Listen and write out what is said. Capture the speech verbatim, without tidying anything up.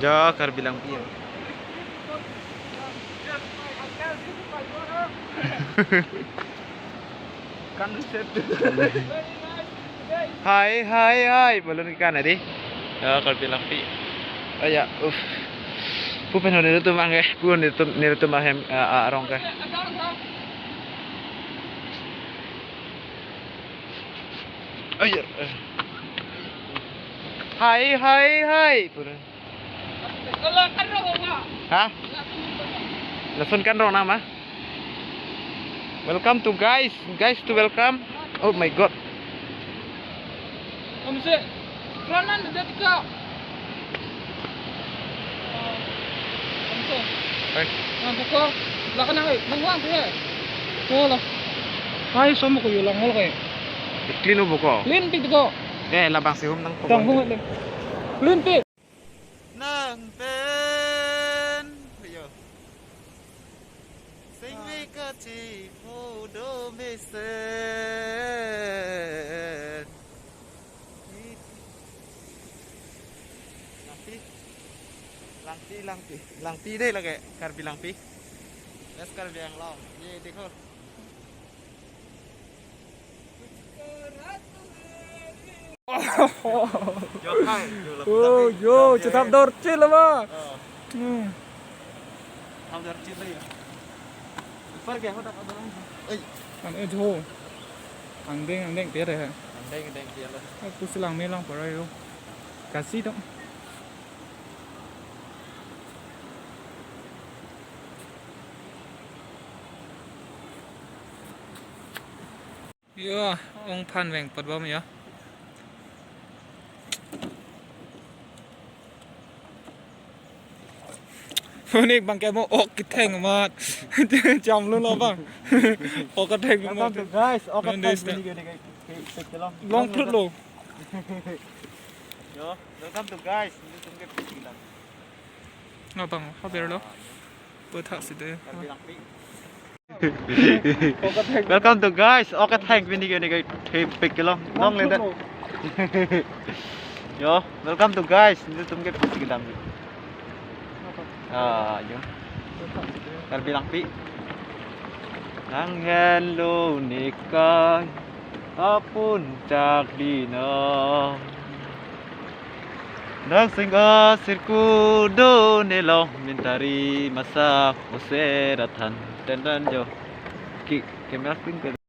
Jo, Karbi Langpi. Kan set. Hai, hai, hai. Bolon ke kan adi. Jo, Karbi Langpi. Oh ya, uff. Pu pen ho nelitum abang ke, pu nelitum, nelitum ahem, ah, ah, arong ke. Oh ya. Hai, hai, hai. Pu. Ha? Lason kan rong nama. Welcome to guys, guys to welcome. Oh my God. Kamse, kanan de tika. Kamse. Hai. Nang buka, belakang nang, eh, nang lang tu ya. Tuh lah. Hai, sama ko yulang ngol kayak. Clean ubo ko. Clean pi ko. Eh, labang sihum nang. Tang hum le. Clean pi. Nang pen, ayo. Singve kachi phodo mesen. Langpi, Langpi, Langpi, Langpi dei lake, Karbi Langpi. West Karbi Anglong. Ye dekho. Jo, hai, jo, lapu Oh, tame. Jo, jo, chetap hai. Dor chil ba. Oh. Hmm. Tap dor chil ya. Par gaya ho tap dor. Ei. Kan eh jo. Angdeng, angdeng tiar ya. Angdeng, angdeng tiar lah. Aku selang melang parai yo. Kasih dong. Yo, ong phan veng patbom yo. Monik bang kemo ok ketheng mat. Jam lo lo bang. Ok ketheng mat. Welcome to guys, ok ketheng. Ini gini, gini, gini, gini, long. Long fruit lo. Yo, welcome to guys. Ini tum ke piti lang. Nga bang, haber lo. Pethak si de. Karbi Langpi. Welcome to guys. Ok ketheng pini ke ni ke thepik ke long. Long le dat. Yo, welcome to guys. Ini tum ke piti kedam. Ah, yo. Karbi Langpi. Nang henlo nikai. Apun chak dina. Dak singga sirku do nelong mintari masa ose ratan tendan jo. Ki, camera screen ke.